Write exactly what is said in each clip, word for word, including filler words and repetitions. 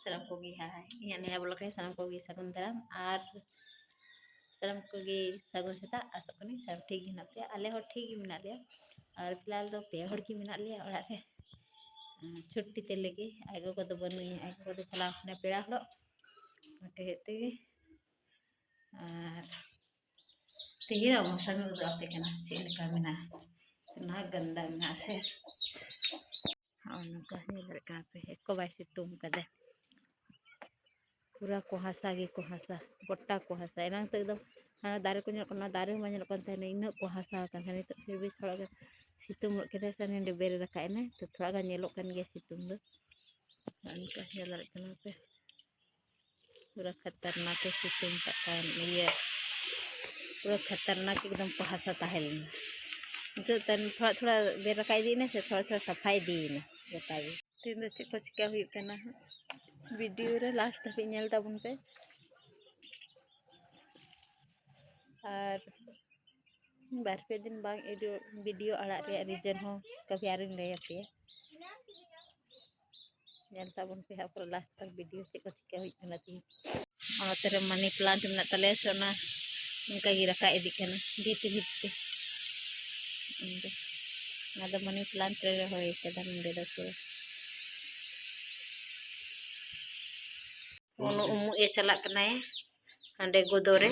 ᱥᱟᱱᱟᱢ ᱠᱚᱜᱮ ᱦᱟᱭ, ᱤᱧᱟᱹᱜ ᱱᱤᱭᱟᱹ ᱵᱞᱚᱜ ᱨᱮ ᱥᱟᱱᱟᱢ ᱠᱚᱜᱮ ᱥᱟᱹᱜᱩᱱ ᱫᱟᱨᱟᱢ ᱟᱨ ᱥᱟᱱᱟᱢ ᱠᱚᱜᱮ ᱥᱟᱹᱜᱩᱱ ᱥᱮᱛᱟᱜ᱾ ᱟᱥᱚᱜ ᱠᱟᱹᱱᱟᱹᱧ ᱥᱟᱱᱟᱢ ᱴᱷᱤᱠ ᱜᱮ ᱦᱮᱱᱟᱜ ᱯᱮᱭᱟ, ᱟᱞᱮ ᱦᱚᱸ ᱴᱷᱤᱠ ᱜᱮ ᱢᱮᱱᱟᱜ ᱞᱮᱭᱟ᱾ ᱟᱨ ᱯᱷᱤᱞᱦᱟᱞ ᱫᱚ ᱯᱮ ᱦᱚᱲ ᱜᱮ ᱢᱮᱱᱟᱜ ᱞᱮᱭᱟ ᱚᱲᱟᱜ ᱨᱮ᱾ ᱪᱷᱩᱴᱴᱤ ᱛᱮ ᱞᱟᱹᱜᱤᱫ ᱟᱡ ᱜᱚᱜᱚ ᱫᱚ ᱵᱟᱹᱱᱩᱭᱟ, ᱟᱡ ᱜᱚᱜᱚ ᱫᱚ ᱪᱟᱞᱟᱣ ᱠᱟᱱᱟ ᱯᱮᱲᱟ ᱦᱚᱲᱚᱜ, ᱚᱱᱟ ᱦᱚᱛᱮᱡ ᱛᱮᱜᱮ᱾ ᱟᱨ ᱛᱮᱦᱮᱧᱟᱜ ᱢᱚᱥᱟᱢ ᱩᱫᱩᱜ ᱟᱯᱮ ᱠᱟᱱᱟ ᱪᱮᱫ ᱞᱮᱠᱟ ᱢᱮᱱᱟᱜᱼᱟ, ᱚᱱᱟ ᱜᱟᱱᱫᱟ ᱢᱮᱱᱟᱜᱼᱟ ᱥᱮ᱾ ᱦᱚᱸᱜᱼᱚ ᱱᱚᱝᱠᱟ ᱧᱮᱞ ᱫᱟᱲᱮᱭᱟᱜ ᱠᱟᱱᱟ ᱯᱮ, ᱮᱠᱚ ᱵᱟᱭ ᱥᱤᱛᱩᱝ ᱠᱟᱫᱟ᱾ ᱯᱩᱨᱟ ᱠᱩᱦᱟᱥᱟ ᱜᱮ ᱠᱩᱦᱟᱥᱟ, ᱜᱚᱴᱟ ᱠᱩᱦᱟᱥᱟ᱾ ᱮᱱᱟᱝ ᱛᱚ ᱮᱠᱫᱚᱢ ᱦᱟᱱᱟ ᱫᱟᱨᱮ ᱠᱚ ᱧᱮᱞᱚᱜ ᱠᱟᱱᱟ, ᱚᱱᱟ ᱫᱟᱨᱮ ᱦᱚᱸ ᱵᱟᱝ ᱧᱮᱞᱚᱜ ᱠᱟᱱ ᱛᱟᱦᱮᱱᱟ, ᱤᱱᱟᱹᱜ ᱠᱩᱦᱟᱥᱟ ᱠᱟᱱ ᱛᱟᱦᱮᱱᱟ᱾ ᱱᱤᱛᱚᱜ ᱯᱷᱤᱨ ᱵᱷᱤ ᱛᱷᱚᱲᱟ ᱜᱟᱱ ᱥᱤᱛᱩᱝ ᱜᱚᱫ ᱠᱮᱫᱟᱭ ᱥᱮ, ᱦᱟᱱᱮ ᱰᱤᱵᱟᱹ ᱨᱮ ᱨᱟᱠᱟᱵ ᱮᱱᱟᱭ, ᱛᱚ ᱛᱷᱚᱲᱟ ᱜᱟᱱ ᱧᱮᱞᱚᱜ ᱠᱟᱱ ᱜᱮᱭᱟ ᱥᱤᱛᱩᱝ ᱫᱚ᱾ ᱚᱱᱠᱟ ᱧᱮᱞ ᱫᱟᱲᱮᱭᱟᱜ ᱠᱟᱱᱟ ᱯᱮ, ᱯᱩᱨᱟᱹ ᱠᱷᱟᱛᱟᱨᱱᱟᱠ ᱮ ᱥᱤᱛᱩᱝ ᱠᱟᱜ ᱠᱟᱱ ᱤᱭᱟᱹ, ᱯᱩᱨᱟᱹ ᱠᱷᱟᱛᱟᱨᱱᱟᱠ ᱮᱠᱫᱚᱢ ᱠᱩᱦᱟᱥᱟ ᱛᱟᱦᱮᱸ ᱞᱮᱱᱟ᱾ ᱱᱤᱛᱚᱜ ᱛᱟᱭᱱᱚᱢ ᱛᱷᱚᱲᱟ ᱛᱷᱚᱲᱟ ᱵᱮᱨ ᱨᱟᱠᱟᱵ ᱤᱫᱤᱭᱮᱱᱟ ᱥᱮ, ᱛᱷᱚᱲᱟ ᱛᱷᱚᱲᱟ ᱥᱟᱯᱷᱟ ᱤᱫᱤᱭᱮᱱᱟ ᱜᱚᱴᱟ ᱜᱮ᱾ ᱛᱮᱦᱮᱧ ᱫᱚ ᱪᱮᱫ ᱠᱚ ᱪᱤᱠᱟ ᱦᱩᱭᱩᱜ ᱠᱟᱱᱟ ᱦᱟᱸᱜ, ᱵᱷᱤᱰᱤᱭᱳ ᱨᱮ ᱞᱟᱥᱴ ᱫᱷᱟᱹᱵᱤᱡ ᱧᱮᱞ ᱛᱟᱵᱚᱱ ᱯᱮ᱾ ᱟᱨ ᱵᱟᱨ ᱯᱮ ᱫᱤᱱ ᱵᱟᱝ ᱮᱰᱤ-, ᱵᱷᱤᱰᱤᱭᱳ ᱟᱲᱟᱜ ᱨᱮᱭᱟᱜ ᱨᱤᱡᱮᱱ ᱦᱚᱸ ᱠᱟᱹᱵᱷᱤ ᱟᱨᱤᱧ ᱞᱟᱹᱭ ᱟᱯᱮᱭᱟ᱾ ᱧᱮᱞ ᱛᱟᱵᱚᱱ ᱯᱮ ᱦᱟᱸᱜ ᱯᱩᱨᱟᱹ ᱞᱟᱥᱴ ᱛᱚᱠ ᱵᱷᱤᱰᱤᱭᱳ ᱪᱮᱫ ᱠᱚ ᱪᱤᱠᱟ ᱦᱩᱭᱩᱜ ᱠᱟᱱᱟ ᱛᱤᱦᱤᱧ᱾ ᱱᱚᱛᱮ ᱨᱮ ᱢᱟᱱᱤ ᱯᱞᱟᱱᱴ ᱢᱮᱱᱟᱜ ᱛᱟᱞᱮᱭᱟ ᱥᱮ, ᱚᱱᱟ ᱚᱱᱠᱟ ᱜᱮ ᱨᱟᱠᱟᱵ ᱤᱫᱤᱜ ᱠᱟᱱᱟ ᱰᱷᱤᱯ ᱰᱷᱤᱯ ᱛᱮ᱾ ᱚᱱᱟ ᱫᱚ ᱢᱟᱱᱤ ᱯᱞᱟᱱᱴ ᱨᱮ ᱨᱚᱦᱚᱭ ᱠᱟᱫᱟ ᱱᱚᱸᱰᱮ ᱫᱚ ᱯᱩᱨᱟᱹ᱾ ᱩᱱᱩ ᱩᱢᱩᱜ ᱮ ᱪᱟᱞᱟᱜ ᱠᱟᱱᱟᱭ ᱦᱟᱸᱰᱮ ᱜᱚᱫᱚ ᱨᱮ᱾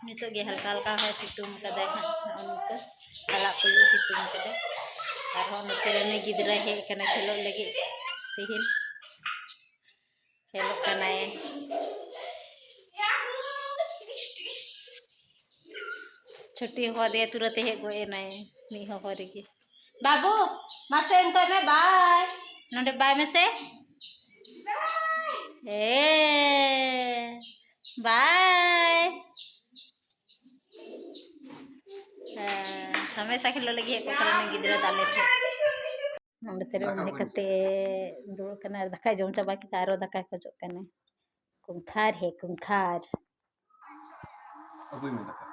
ᱱᱤᱛᱚᱜ ᱜᱮ ᱦᱟᱞᱠᱟ ᱦᱟᱞᱠᱟ ᱦᱚᱭ ᱥᱤᱛᱩᱝ ᱠᱟᱫᱟᱭ ᱦᱟᱸᱜ, ᱱᱚᱜᱼᱚ ᱱᱚᱝᱠᱟ ᱠᱟᱞᱟᱜ ᱠᱩᱞᱩᱜ ᱥᱤᱛᱩᱝ ᱠᱟᱫᱟᱭ᱾ ᱟᱨᱦᱚᱸ ᱱᱚᱛᱮ ᱨᱮ ᱩᱱᱤ ᱜᱤᱫᱽᱨᱟᱹᱭ ᱦᱮᱡ ᱟᱠᱟᱱᱟ ᱠᱷᱮᱞᱳᱜ ᱞᱟᱹᱜᱤᱫ ᱛᱤᱦᱤᱧ᱾ ᱠᱷᱮᱞᱳᱜ ᱠᱟᱱᱟᱭ᱾ ᱪᱷᱩᱴᱤ ᱦᱚᱦᱚ ᱟᱫᱮᱭᱟ, ᱛᱩᱨᱟᱹᱛ ᱮ ᱦᱮᱡ ᱜᱚᱫ ᱮᱱᱟᱭ ᱢᱤᱫ ᱦᱚᱦᱚ ᱨᱮᱜᱮ᱾ ᱵᱟᱹᱵᱩ, ᱢᱟᱥᱮ ᱚᱱᱠᱟᱭ ᱢᱮ, ᱵᱟᱭ᱾ ᱱᱚᱰᱮ ᱵᱟᱭ ᱢᱮᱥᱮ᱾ ᱮ, ᱵᱟᱭ᱾ ᱦᱮᱸ, ᱦᱟᱢᱮᱥᱟ ᱠᱷᱮᱞᱳᱜ ᱞᱟᱹᱜᱤᱫ ᱦᱮᱡ ᱠᱚᱜ ᱠᱟᱱᱟ ᱩᱱᱤ ᱜᱤᱫᱽᱨᱟᱹ ᱫᱚ ᱟᱞᱮ ᱴᱷᱮᱱ᱾ ᱱᱚᱰᱮ ᱛᱮᱨᱮ ᱩᱱᱤ ᱠᱟᱛᱮ ᱫᱩᱲᱩᱵ ᱠᱟᱱᱟ ᱟᱨ ᱫᱟᱠᱟᱭ ᱡᱚᱢ ᱪᱟᱵᱟ ᱠᱮᱫᱟ, ᱟᱨᱚ ᱫᱟᱠᱟᱭ ᱠᱷᱚᱡᱚᱜ ᱠᱟᱱᱟ᱾ ᱠᱩᱝᱠᱷᱟᱨ ᱦᱮ ᱠᱩᱝᱠᱷᱟᱨ᱾ ᱟᱹᱜᱩᱭ ᱢᱮ ᱫᱟᱠᱟ᱾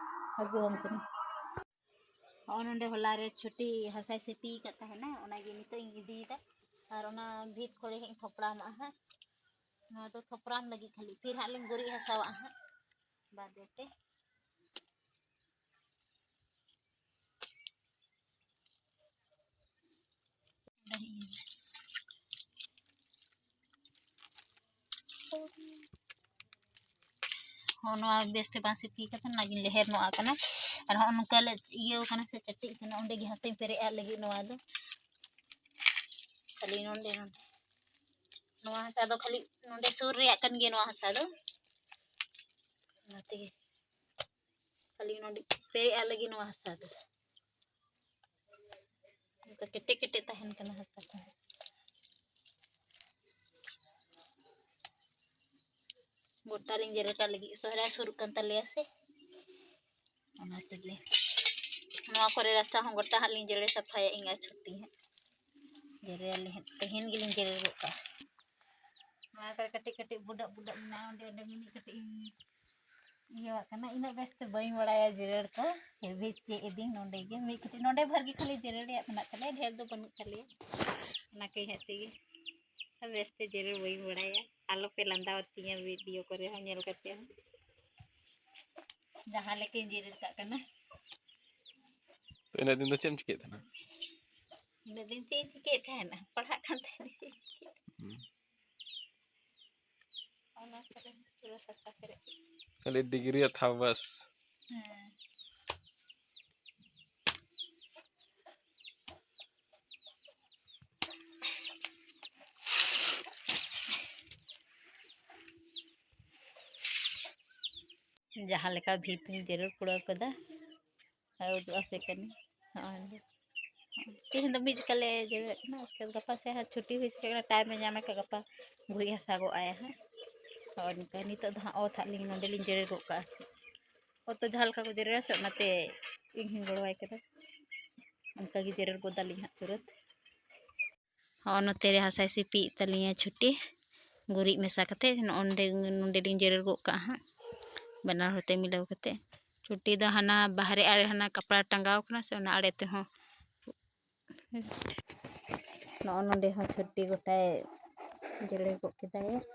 ᱟᱹᱜᱩᱣᱟᱢ ᱠᱟᱹᱱᱟᱹᱧ᱾ ᱦᱚᱸᱜᱼᱚ ᱱᱚᱰᱮ ᱦᱚᱞᱟ ᱨᱮ ᱪᱷᱩᱴᱤ ᱦᱟᱥᱟᱭ ᱥᱤᱯᱤ ᱟᱠᱟᱫ ᱛᱟᱦᱮᱱᱟ, ᱚᱱᱟᱜᱮ ᱱᱤᱛᱚᱜ ᱤᱧ ᱤᱫᱤᱭᱮᱫᱟ᱾ ᱟᱨ ᱚᱱᱟ ᱵᱷᱤᱛ ᱠᱚᱨᱮ ᱦᱟᱸᱜ ᱤᱧ ᱛᱷᱚᱯᱲᱟᱢᱟᱜᱼᱟ ᱦᱟᱸᱜ᱾ ᱱᱚᱣᱟ ᱫᱚ ᱛᱷᱚᱯᱨᱟᱢ ᱞᱟᱹᱜᱤᱫ ᱠᱷᱟᱹᱞᱤ, ᱯᱷᱤᱨ ᱦᱟᱸᱜ ᱞᱤᱧ ᱜᱩᱨᱤᱡ ᱦᱟᱥᱟᱣᱟᱜᱼᱟ ᱦᱟᱸᱜ ᱵᱟᱫᱮ ᱛᱮ᱾ ᱦᱚᱸ, ᱱᱚᱣᱟ ᱵᱮᱥᱛᱮ ᱵᱟᱝ ᱥᱤᱯᱤ ᱠᱟᱛᱮ ᱚᱱᱟᱜᱤᱧ ᱞᱮᱦᱮᱨ ᱱᱚᱜ ᱠᱟᱱᱟ᱾ ᱟᱨ ᱦᱚᱸᱜᱼᱚ ᱱᱚᱝᱠᱟ ᱞᱮ ᱤᱭᱟᱹ ᱠᱟᱱᱟ ᱥᱮ ᱪᱟᱹᱴᱤᱜ ᱠᱟᱱᱟ, ᱚᱸᱰᱮ ᱜᱮ ᱦᱟᱥᱟᱧ ᱯᱮᱨᱮᱡ ᱟᱜ ᱞᱟᱹᱜᱤᱫ ᱱᱚᱣᱟ ᱫᱚ᱾ ᱠᱷᱟᱹᱞᱤ ᱱᱚᱸᱰᱮ, ᱱᱚᱸᱰᱮ᱾ ᱱᱚᱣᱟ ᱦᱟᱥᱟ ᱫᱚ ᱠᱷᱟᱹᱞᱤ ᱱᱚᱸᱰᱮ ᱥᱩᱨ ᱨᱮᱭᱟᱜ ᱠᱟᱱ ᱜᱮᱭᱟ ᱱᱚᱣᱟ ᱦᱟᱥᱟ ᱫᱚ᱾ ᱚᱱᱟ ᱛᱮᱜᱮ ᱠᱷᱟᱹᱞᱤ ᱱᱚᱸᱰᱮ ᱯᱮᱨᱮᱡ ᱟᱜ ᱞᱟᱹᱜᱤᱫ ᱱᱚᱣᱟ ᱦᱟᱥᱟ ᱫᱚ᱾ ᱚᱱᱠᱟ ᱠᱮᱴᱮᱡ ᱠᱮᱴᱮᱡ ᱛᱟᱦᱮᱱ ᱠᱟᱱᱟ ᱦᱟᱥᱟ ᱠᱚ᱾ ᱜᱚᱴᱟ ᱞᱤᱧ ᱡᱮᱨᱮᱲ ᱠᱟᱜ ᱞᱟᱹᱜᱤᱫ, ᱥᱚᱦᱨᱟᱭ ᱥᱩᱨᱩᱜ ᱠᱟᱱ ᱛᱟᱞᱮᱭᱟ ᱥᱮ, ᱚᱱᱟ ᱛᱮᱜᱮ᱾ ᱱᱚᱣᱟ ᱠᱚᱨᱮ ᱨᱟᱪᱟ ᱦᱚᱸ ᱜᱚᱴᱟ ᱦᱟᱸᱜ ᱞᱤᱧ ᱡᱮᱨᱮᱲ ᱥᱟᱯᱷᱟᱭᱟ ᱤᱧ ᱟᱨ ᱪᱷᱩᱴᱤ ᱦᱟᱸᱜ᱾ ᱡᱮᱨᱮᱲ ᱟᱞᱮ ᱦᱟᱸᱜ, ᱛᱮᱦᱮᱧ ᱜᱮᱞᱤᱧ ᱡᱮᱨᱮᱲ ᱜᱚᱫ ᱠᱟᱜᱼᱟ᱾ ᱱᱚᱣᱟ ᱠᱚᱨᱮ ᱠᱟᱹᱴᱤᱡ ᱠᱟᱹᱴᱤᱡ ᱵᱩᱰᱟᱹᱜ ᱵᱩᱰᱟᱹᱜ ᱢᱮᱱᱟᱜᱼᱟ, ᱚᱸᱰᱮ ᱚᱸᱰᱮ ᱢᱤᱢᱤᱫ ᱠᱟᱹᱴᱤᱡ ᱤᱧ ᱤᱭᱟᱹᱣᱟᱜ ᱠᱟᱱᱟ᱾ ᱤᱱᱟᱹᱜ ᱵᱮᱥ ᱛᱮ ᱵᱟᱹᱧ ᱵᱟᱲᱟᱭᱟ ᱡᱮᱨᱮᱲ ᱠᱚ, ᱯᱷᱤᱨ ᱵᱷᱤ ᱪᱮᱫ ᱤᱫᱤᱧ ᱱᱚᱸᱰᱮ ᱜᱮ᱾ ᱢᱤᱫ ᱠᱟᱹᱴᱤᱡ ᱱᱚᱸᱰᱮ ᱵᱷᱟᱨ ᱜᱮ ᱠᱷᱟᱹᱞᱤ ᱡᱮᱨᱮᱲ ᱨᱮᱭᱟᱜ ᱢᱮᱱᱟᱜ ᱛᱟᱞᱮᱭᱟ, ᱰᱷᱮᱨ ᱫᱚ ᱵᱟᱹᱱᱩᱜ ᱛᱟᱞᱮᱭᱟ᱾ ᱚᱱᱟ ᱠᱚ ᱤᱧ ᱦᱟᱸᱜ ᱛᱮᱜᱮ ᱵᱮᱥ ᱛᱮ ᱡᱮᱨᱮᱲ ᱵᱟᱹᱧ ᱵᱟᱲᱟᱭᱟ᱾ ᱟᱞᱚ ᱯᱮ ᱞᱟᱸᱫᱟᱣᱟᱛᱤᱧᱟ ᱵᱷᱤᱰᱤᱭᱳ ᱠᱚᱨᱮ ᱦᱚᱸ ᱧᱮᱞ ᱠᱟᱛᱮ ᱦᱚᱸ᱾ ᱡᱟᱦᱟᱸ ᱞᱮᱠᱟᱧ ᱡᱮᱨᱮᱲ ᱠᱟᱜ ᱠᱟᱱᱟ᱾ ᱛᱚ, ᱤᱱᱟᱹᱜ ᱫᱤᱱ ᱫᱚ ᱪᱮᱫ ᱮᱢ ᱪᱤᱠᱟᱹᱭᱮᱫ ᱛᱟᱦᱮᱱᱟ? ᱤᱱᱟᱹᱜ ᱫᱤᱱ ᱪᱮᱫ ᱤᱧ ᱪᱤᱠᱟᱹᱭᱮᱫ ᱛᱟᱦᱮᱱᱟ? ᱯᱟᱲᱦᱟᱜ ᱠᱟᱱ ᱛᱟᱦᱮᱱᱟᱹᱧ, ᱪᱮᱫ ᱤᱧ ᱪᱤᱠᱟᱹᱭᱮᱫ ᱛᱟᱦᱮᱱᱟ? ᱦᱩᱸ᱾ ᱚᱱᱟ ᱠᱚᱨᱮ ᱯᱩᱨᱟᱹ ᱥᱟᱯᱷᱟ ᱯᱮᱨᱮᱡ᱾ ᱠᱷᱟᱹᱞᱤ ᱰᱤᱜᱽᱨᱤ ᱟᱨ ᱴᱷᱟᱶ ᱵᱟᱥ᱾ ᱦᱮᱸ᱾ ᱡᱟᱦᱟᱸ ᱞᱮᱠᱟ ᱵᱷᱤᱛ ᱤᱧ ᱡᱮᱨᱮᱲ ᱯᱩᱨᱟᱹᱣ ᱠᱟᱫᱟ, ᱟᱨ ᱩᱫᱩᱜ ᱟᱯᱮ ᱠᱟᱹᱱᱟᱹᱧ᱾ ᱱᱚᱜᱼᱚᱭ ᱱᱚᱰᱮ᱾ ᱛᱮᱦᱮᱧ ᱫᱚ ᱢᱤᱫ ᱡᱚᱠᱷᱟ ᱞᱮ ᱡᱮᱨᱮᱲᱮᱫ ᱠᱟᱱᱟ, ᱩᱥᱠᱮ ᱵᱟᱫ ᱜᱟᱯᱟ ᱥᱮᱫ ᱦᱟᱸᱜ ᱪᱷᱩᱴᱤ ᱦᱩᱭ ᱥᱮ ᱴᱟᱭᱤᱢ ᱮ ᱧᱟᱢ ᱠᱷᱟᱱ ᱜᱟᱯᱟ ᱜᱩᱨᱤᱡ ᱦᱟᱥᱟ ᱜᱚᱜ ᱟᱭᱟ ᱦᱟᱸᱜ᱾ ᱱᱚᱜᱼᱚᱭ ᱱᱚᱝᱠᱟ ᱱᱤᱛᱚᱜ ᱫᱚ ᱦᱟᱸᱜ ᱚᱛ ᱦᱟᱸᱜ ᱞᱤᱧ ᱱᱚᱰᱮ ᱞᱤᱧ ᱡᱮᱨᱮᱲ ᱜᱚᱫ ᱠᱟᱜᱼᱟ᱾ ᱚᱛ ᱫᱚ ᱡᱟᱦᱟᱸ ᱞᱮᱠᱟ ᱠᱚ ᱡᱮᱨᱮᱲᱟ ᱥᱮ, ᱚᱱᱟᱛᱮ ᱤᱧ ᱦᱚᱸᱧ ᱜᱚᱲᱚᱣᱟᱭ ᱠᱟᱱᱟ᱾ ᱚᱱᱠᱟ ᱜᱮ ᱡᱮᱨᱮᱲ ᱜᱚᱫᱟᱞᱤᱧ ᱦᱟᱸᱜ ᱛᱩᱨᱟᱹᱛ᱾ ᱦᱚᱸᱜᱼᱚ ᱱᱚᱛᱮ ᱨᱮ ᱦᱟᱥᱟᱭ ᱥᱤᱯᱤᱭᱮᱫ ᱛᱟᱹᱞᱤᱧᱟ ᱪᱷᱩᱴᱤ, ᱜᱩᱨᱤᱡ ᱢᱮᱥᱟ ᱠᱟᱛᱮ ᱱᱚᱜᱼᱚ ᱱᱚᱰᱮ, ᱱᱚᱰᱮ ᱞᱤᱧ ᱡᱮᱨᱮᱲ ᱜᱚᱫ ᱠᱟᱜᱼᱟ ᱦᱟᱸᱜ, ᱵᱟᱱᱟᱨ ᱦᱚᱲ ᱛᱮ ᱢᱤᱞᱟᱹᱣ ᱠᱟᱛᱮ᱾ ᱪᱷᱩᱴᱤ ᱫᱚ ᱦᱟᱱᱟ ᱵᱟᱦᱨᱮ ᱟᱲᱮ, ᱦᱟᱱᱟ ᱠᱟᱯᱲᱟ ᱴᱟᱸᱜᱟᱣ ᱠᱟᱱᱟ ᱥᱮ, ᱚᱱᱟ ᱟᱲᱮ ᱛᱮᱦᱚᱸ᱾ ᱱᱚᱜᱼᱚ ᱱᱚᱰᱮ ᱦᱚᱸ ᱪᱷᱩᱴᱤ ᱜᱚᱴᱟᱭ ᱡᱮᱨᱮᱲ ᱜᱚᱫ ᱠᱮᱫᱟᱭ᱾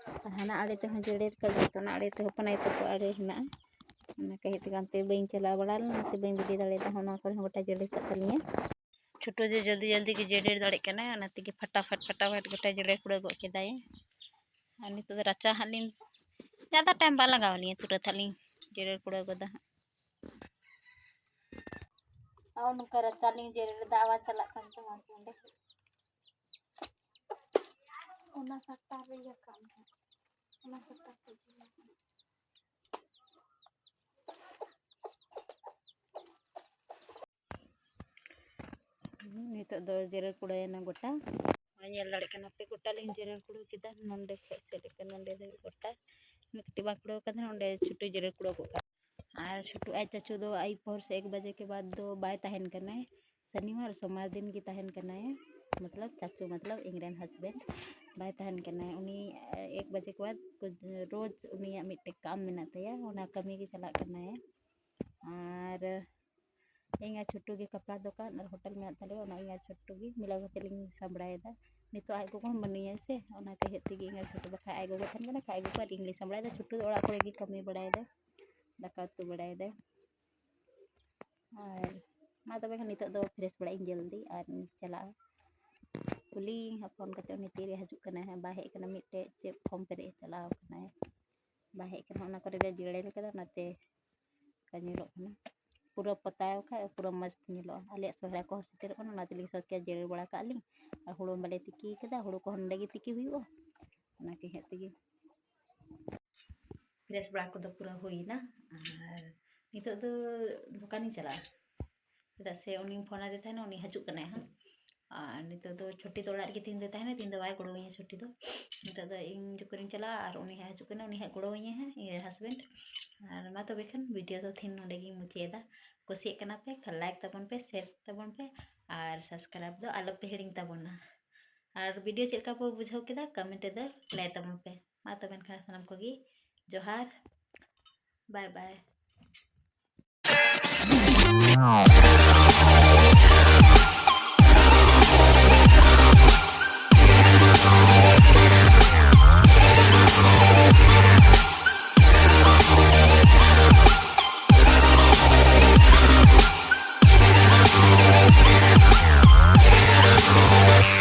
ᱟᱨ ᱦᱟᱱᱟ ᱟᱲᱮ ᱛᱮᱦᱚᱸ ᱡᱮᱨᱮᱲ ᱠᱟᱜ ᱜᱮᱭᱟ, ᱛᱚ ᱚᱱᱟ ᱟᱲᱮ ᱛᱮᱦᱚᱸ ᱯᱟᱱᱟᱭ ᱛᱟᱠᱚ ᱟᱲᱮ ᱦᱮᱱᱟᱜᱼᱟ᱾ ᱚᱱᱟ ᱠᱷᱟᱹᱛᱤᱨ ᱛᱮᱜᱮ ᱚᱱᱛᱮ ᱵᱟᱹᱧ ᱪᱟᱞᱟᱣ ᱵᱟᱲᱟ ᱞᱮᱱᱟ, ᱚᱱᱟᱛᱮ ᱵᱟᱹᱧ ᱵᱤᱰᱟᱹᱣ ᱫᱟᱲᱮᱭᱟᱫᱟ᱾ ᱦᱚᱸ ᱱᱚᱣᱟ ᱠᱚᱨᱮ ᱦᱚᱸ ᱜᱚᱴᱟ ᱡᱮᱨᱮᱲ ᱠᱟᱜ ᱛᱟᱹᱞᱤᱧᱟ᱾ ᱪᱷᱳᱴᱳ ᱡᱮ ᱡᱚᱞᱫᱤ ᱡᱚᱞᱫᱤ ᱜᱮ ᱡᱮᱨᱮᱲ ᱫᱟᱲᱮᱭᱟᱜ ᱠᱟᱱᱟᱭ, ᱚᱱᱟ ᱛᱮᱜᱮ ᱯᱷᱟᱴᱟᱯᱷᱟᱴ ᱯᱷᱟᱴᱟᱯᱷᱟᱴ ᱜᱚᱴᱟ ᱡᱮᱨᱮᱲ ᱠᱩᱲᱟᱹᱣ ᱜᱚᱫ ᱠᱮᱫᱟᱭ᱾ ᱟᱨ ᱱᱤᱛᱚᱜ ᱫᱚ ᱨᱟᱪᱟ ᱦᱟᱸᱜ ᱞᱤᱧ ᱡᱟᱫᱟ ᱴᱟᱭᱤᱢ ᱵᱟᱝ ᱞᱟᱜᱟᱣ ᱟᱹᱞᱤᱧᱟ, ᱛᱩᱨᱟᱹᱛ ᱦᱟᱸᱜ ᱞᱤᱧ ᱡᱮᱨᱮᱲ ᱠᱩᱲᱟᱹᱣ ᱜᱚᱫᱟ ᱦᱟᱸᱜ᱾ ᱱᱚᱜᱼᱚ ᱱᱚᱝᱠᱟ ᱨᱟᱪᱟ ᱞᱤᱧ ᱡᱮᱨᱮᱲ ᱮᱫᱟ, ᱟᱣᱟᱡᱽ ᱪᱟᱞᱟᱜ ᱠᱟᱱ ᱛᱟᱢᱟ ᱚᱸᱰᱮ᱾ ᱚᱱᱟ ᱥᱟᱯᱴᱟ ᱨᱮ ᱤᱭᱟᱹ ᱠᱟᱜ ᱢᱮ ᱦᱟᱸᱜ᱾ ᱚᱱᱟ ᱥᱟᱯᱴᱟ ᱠᱚ ᱤᱭᱟᱹ ᱠᱟᱜ ᱢᱮ᱾ ᱱᱤᱛᱚᱜ ᱫᱚ ᱡᱮᱨᱮᱲ ᱠᱩᱲᱟᱹᱭᱮᱱᱟ ᱜᱚᱴᱟ᱾ ᱱᱚᱜᱼᱚᱭ ᱧᱮᱞ ᱫᱟᱲᱮᱭᱟᱜ ᱠᱟᱱᱟ ᱯᱮ, ᱜᱚᱴᱟ ᱞᱤᱧ ᱡᱮᱨᱮᱲ ᱠᱩᱲᱟᱹ ᱠᱮᱫᱟ, ᱱᱚᱸᱰᱮ ᱠᱷᱚᱱ ᱥᱮᱫ ᱞᱮᱠᱟ ᱱᱚᱸᱰᱮ ᱫᱷᱟᱹᱵᱤᱡ ᱜᱚᱴᱟ᱾ ᱢᱤᱫᱴᱤᱡ ᱵᱟᱝ ᱠᱩᱲᱟᱹᱣ ᱠᱟᱱ ᱛᱟᱦᱮᱱᱟ, ᱚᱸᱰᱮ ᱪᱷᱩᱴᱩ ᱡᱮᱨᱮᱲ ᱠᱩᱲᱟᱹᱣ ᱠᱚᱜ ᱠᱟᱱᱟ᱾ ᱟᱨ ᱪᱷᱩᱴᱩ ᱟᱡ ᱪᱟᱪᱳ ᱫᱚ ᱟᱹᱭᱩᱵ ᱯᱚᱨ ᱥᱮ ᱮᱠ ᱵᱟᱡᱮ ᱠᱮ ᱵᱟᱫ ᱫᱚ ᱵᱟᱭ ᱛᱟᱦᱮᱱ ᱠᱟᱱᱟᱭ, ᱥᱚᱱᱤᱣᱟᱨ ᱥᱳᱢᱟᱨ ᱫᱤᱱ ᱜᱮ ᱛᱟᱦᱮᱱ ᱠᱟᱱᱟᱭ, ᱢᱚᱛᱞᱚᱵ ᱪᱟᱪᱳ, ᱢᱚᱛᱞᱚᱵ ᱤᱧ ᱨᱮᱱ ᱦᱟᱥᱵᱮᱱᱰ ᱵᱟᱭ ᱛᱟᱦᱮᱱ ᱠᱟᱱᱟᱭ᱾ ᱩᱱᱤ ᱮᱠ ᱵᱟᱡᱮ ᱠᱮ ᱵᱟᱫ ᱨᱳᱡᱽ ᱩᱱᱤᱭᱟᱜ ᱢᱤᱫᱴᱮᱡ ᱠᱟᱢ ᱢᱮᱱᱟᱜ ᱛᱟᱭᱟ, ᱚᱱᱟ ᱠᱟᱹᱢᱤ ᱜᱮ ᱪᱟᱞᱟᱜ ᱠᱟᱱᱟᱭ᱾ ᱟᱨ ᱤᱧ ᱟᱨ ᱪᱷᱳᱴᱩ ᱜᱮ ᱠᱟᱯᱲᱟ ᱫᱚᱠᱟᱱ ᱟᱨ ᱦᱳᱴᱮᱞ ᱢᱮᱱᱟᱜ ᱛᱟᱞᱮᱭᱟ, ᱚᱱᱟ ᱤᱧ ᱟᱨ ᱪᱷᱳᱴᱩ ᱜᱮ ᱢᱤᱞᱟᱹᱣ ᱠᱟᱛᱮ ᱞᱤᱧ ᱥᱟᱢᱵᱲᱟᱭᱮᱫᱟ᱾ ᱱᱤᱛᱚᱜ ᱟᱡ ᱜᱚᱜᱚ ᱦᱚᱸ ᱵᱟᱹᱱᱩᱭᱟ ᱥᱮ, ᱚᱱᱟ ᱠᱚ ᱦᱮᱡ ᱛᱮᱜᱮ ᱤᱧ ᱟᱨ ᱪᱷᱳᱴᱩ, ᱵᱟᱠᱷᱟᱡ ᱟᱡ ᱜᱚᱜᱚ ᱛᱟᱦᱮᱱ ᱠᱟᱱᱟ, ᱠᱷᱟᱡ ᱟᱡ ᱜᱚᱜᱚ ᱟᱨ ᱤᱧ ᱞᱮ ᱥᱟᱢᱵᱲᱟᱭᱮᱫᱟ᱾ ᱪᱷᱳᱴᱩ ᱫᱚ ᱚᱲᱟᱜ ᱠᱚᱨᱮ ᱜᱮ ᱠᱟᱹᱢᱤ ᱵᱟᱲᱟᱭᱮᱫᱟᱭ, ᱫᱟᱠᱟ ᱩᱛᱩ ᱵᱟᱲᱟᱭᱮᱫᱟᱭ᱾ ᱟᱨ ᱢᱟ ᱛᱚᱵᱮ ᱠᱷᱟᱱ ᱱᱤᱛᱚᱜ ᱫᱚ ᱯᱷᱨᱮᱥ ᱵᱟᱲᱟᱜ ᱤᱧ ᱡᱚᱞᱫᱤ ᱟᱨ ᱤᱧ ᱪᱟᱞᱟᱜᱼᱟ᱾ ᱠᱩᱞᱤᱭᱮᱧ ᱦᱟᱸᱜ ᱯᱷᱳᱱ ᱠᱟᱛᱮ, ᱩᱱᱤ ᱛᱤᱨᱮ ᱦᱤᱡᱩᱜ ᱠᱟᱱᱟᱭ ᱦᱟᱸᱜ, ᱵᱟᱭ ᱦᱮᱡ ᱠᱟᱱᱟ, ᱢᱤᱫᱴᱮᱡ ᱪᱮᱫ ᱯᱷᱚᱨᱢ ᱯᱮᱨᱮᱡ ᱮ ᱪᱟᱞᱟᱣ ᱠᱟᱱᱟᱭ, ᱵᱟᱭ ᱦᱮᱡ ᱠᱟᱱᱟ᱾ ᱚᱱᱟ ᱠᱚᱨᱮ ᱞᱮ ᱡᱮᱨᱮᱲ ᱠᱟᱫᱟ, ᱚᱱᱟᱛᱮ ᱚᱱᱠᱟ ᱧᱮᱞᱚᱜ ᱠᱟᱱᱟ᱾ ᱯᱩᱨᱟᱹ ᱯᱚᱛᱟᱣ ᱠᱷᱟᱡ ᱯᱩᱨᱟᱹ ᱢᱚᱡᱽ ᱧᱮᱞᱚᱜᱼᱟ᱾ ᱟᱞᱮᱭᱟᱜ ᱥᱚᱦᱨᱟᱭ ᱠᱚᱦᱚᱸ ᱥᱮᱴᱮᱨᱚᱜ ᱠᱟᱱᱟ, ᱚᱱᱟ ᱛᱮᱞᱤᱧ ᱥᱚᱪ ᱠᱮᱫᱟ ᱡᱮᱨᱮᱲ ᱵᱟᱲᱟ ᱠᱟᱜ ᱞᱤᱧ᱾ ᱟᱨ ᱦᱩᱲᱩ ᱵᱟᱞᱮ ᱛᱤᱠᱤ ᱠᱟᱫᱟ, ᱦᱩᱲᱩ ᱠᱚᱦᱚᱸ ᱱᱚᱸᱰᱮ ᱜᱮ ᱛᱤᱠᱤ ᱦᱩᱭᱩᱜᱼᱟ, ᱚᱱᱟ ᱠᱚ ᱦᱮᱡ ᱛᱮᱜᱮ ᱯᱷᱨᱮᱥ ᱵᱟᱲᱟ ᱠᱚᱫᱚ ᱯᱩᱨᱟᱹ ᱦᱩᱭᱱᱟ᱾ ᱟᱨ ᱱᱤᱛᱚᱜ ᱫᱚ ᱫᱚᱠᱟᱱᱤᱧ ᱪᱟᱞᱟᱜᱼᱟ, ᱪᱮᱫᱟᱜ ᱥᱮ ᱩᱱᱤᱧ ᱯᱷᱳᱱ ᱟᱫᱮ ᱛᱟᱦᱮᱱᱟ, ᱩᱱᱤ ᱦᱤᱡᱩᱜ ᱠᱟᱱᱟᱭ ᱦᱟᱸᱜ᱾ ᱟᱨ ᱱᱤᱛᱚᱜ ᱫᱚ ᱪᱷᱩᱴᱤ ᱫᱚ ᱚᱲᱟᱜ ᱨᱮᱜᱮ ᱛᱤᱦᱤᱧ ᱫᱚ ᱛᱟᱦᱮᱱᱟ, ᱛᱤᱦᱤᱧ ᱫᱚ ᱵᱟᱭ ᱜᱚᱲᱚᱣᱟᱹᱧᱟ ᱪᱷᱩᱴᱤ ᱫᱚ᱾ ᱱᱤᱛᱚᱜ ᱫᱚ ᱤᱧ ᱡᱚᱠᱷᱚᱱᱤᱧ ᱪᱟᱞᱟᱜᱼᱟ ᱟᱨ ᱩᱱᱤ ᱦᱟᱸᱜ ᱦᱤᱡᱩᱜ ᱠᱟᱱᱟ, ᱩᱱᱤ ᱦᱟᱸᱜ ᱜᱚᱲᱚᱣᱟᱹᱧᱟᱭ ᱦᱟᱸᱜ, ᱤᱧ ᱨᱮᱱ ᱦᱟᱥᱵᱮᱱᱰ᱾ ᱟᱨ ᱢᱟ ᱛᱚᱵᱮ ᱠᱷᱟᱱ ᱵᱷᱤᱰᱤᱭᱳ ᱫᱚ ᱛᱤᱦᱤᱧ ᱱᱚᱸᱰᱮ ᱜᱤᱧ ᱢᱩᱪᱟᱹᱫ ᱮᱫᱟ᱾ ᱠᱩᱥᱤᱭᱟᱜ ᱠᱟᱱᱟ ᱯᱮ ᱠᱷᱟᱱ ᱞᱟᱭᱤᱠ ᱛᱟᱵᱚᱱ ᱯᱮ, ᱥᱮᱭᱟᱨ ᱛᱟᱵᱚᱱ ᱯᱮ, ᱟᱨ ᱥᱟᱵᱥᱠᱨᱟᱭᱤᱵ ᱫᱚ ᱟᱞᱚ ᱯᱮ ᱦᱤᱲᱤᱧ ᱛᱟᱵᱚᱱᱟ᱾ ᱟᱨ ᱵᱷᱤᱰᱤᱭᱳ ᱪᱮᱫ ᱞᱮᱠᱟ ᱯᱮ ᱵᱩᱡᱷᱟᱹᱣ ᱠᱮᱫᱟ ᱠᱚᱢᱮᱱᱴ ᱨᱮᱫᱚ ᱞᱟᱹᱭ ᱛᱟᱵᱚᱱ ᱯᱮ᱾ ᱢᱟ ᱛᱚᱵᱮ ᱮᱱᱠᱷᱟᱱ ᱥᱟᱱᱟᱢ ᱠᱚᱜᱮ ᱡᱚᱦᱟᱨ, ᱵᱟᱭ ᱵᱟᱭ᱾